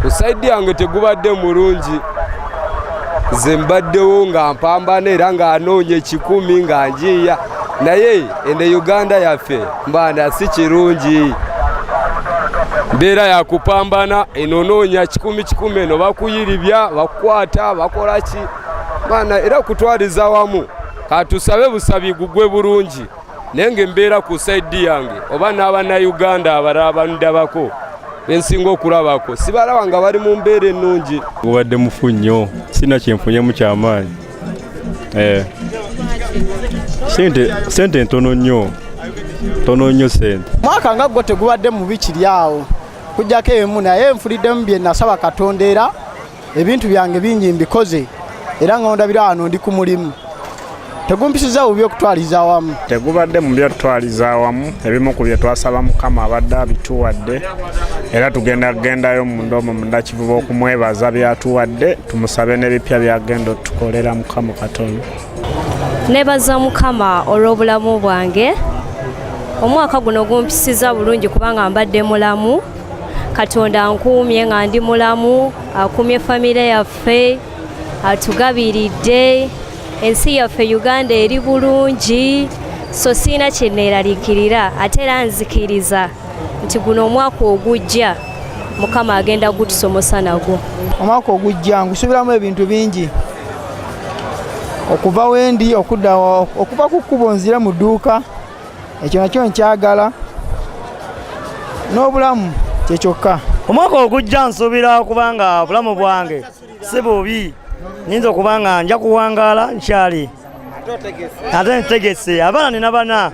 Ku side yange tegubadde mulungi. Nze mbaddewo nga mpambana era ng'anoonya 100 nga njiiya, naye eno Uganda yaffe mbaana si kirungi. Mbeera yakupambana, eno onoonya 100 100, eno bakuyiribya, bakukwata, bakola ki baana. Era kutwaliza wamu katusabe busabi gugwe bulungi, naye ng'embeera ku side yange oba n'abannayuganda abalala bandabako bensinga okulabako sibalaba nga bali mu mbeera ennungi. Gubadde mufu nnyo, sina kyenfunyemu kyamaanyi. Eh. Sente ntono nnyo, ntono nnyo sente. Mwaka nga gwo tegubadde mubi kiri awo kujjako emu, naye nfuliddemu bye nasaba Katonda, era ebintu byange bingi mbikoze, era nga ondabira wano ndi ku mulimu. Tegumpisiza bubi okutwaliza awamu. Tegubadde mu byotutwaliza awamu. Ebimu ku bye twasaba Mukama abadde abituwadde, era tugenda kugendayo munda omwo mundakivuba okumwebaza byatuwadde, tumusabe n'ebipya byagenda otukolera Mukama Katonda. Nebaza Mukama olw'obulamu bwange. Omwaka guno gumpisiza bulungi kubanga mbadde mulamu. Katonda ankuumye nga ndi mulamu, akuumye famire yaffe, atugabiridde, ensi yaffe Uganda eri bulungi, so siina kyeneeraliikirira. Ate era nzikiriza nti guno omwaka ogujja Mukama agenda gutusomosa nagwo. Omwaka ogujja ngusuubiramu ebintu bingi, okuva wendi okudda, okuva ku kkubo nzire mu dduuka, ekyo nakyo nkyagala, n'obulamu kyekyokka. Omwaka ogujja nsuubira kubanga obulamu bwange si bubi, nyinza okuba nga nja kuwangaala nkyali, ate ntegese abaana nina bana.